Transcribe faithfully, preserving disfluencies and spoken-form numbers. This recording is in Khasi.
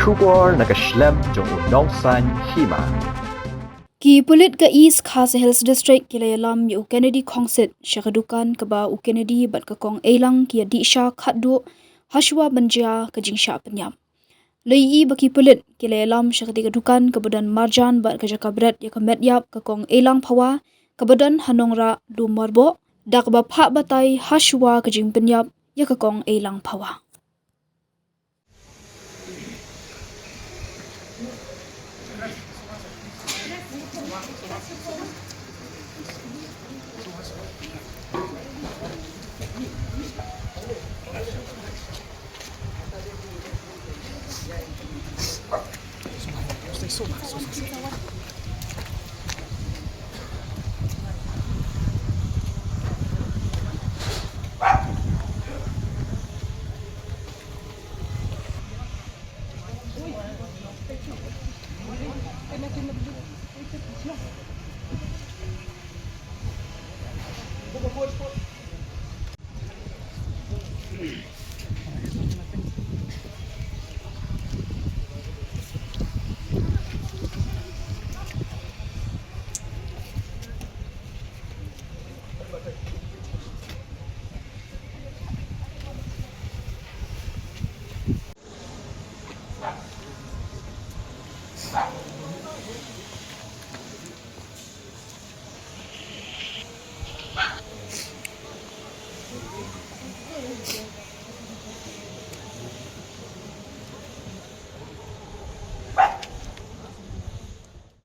Khubor na ka shlem jong u Nongsaiñ Hima. Ki pulit ka East Khasi Hills District ki la ïalam ïa u Kennedy Khongsit sha ka dukan kaba u Kennedy bad ka kong Eilang ki ïa dih sha khatduh hashwa ban jia ka jingshah pynïap. La ïohi ba ki pulit ki la ïalam sha kata ka dukan kaba don marjan bad ka jaka bret ïa ka met ïap ka kong Eilang Phawa kaba don ha Nongrah Lumwarboh, da kaba phah batai hashwa ka jingpynïap ïa ka kong Eilang Phawa.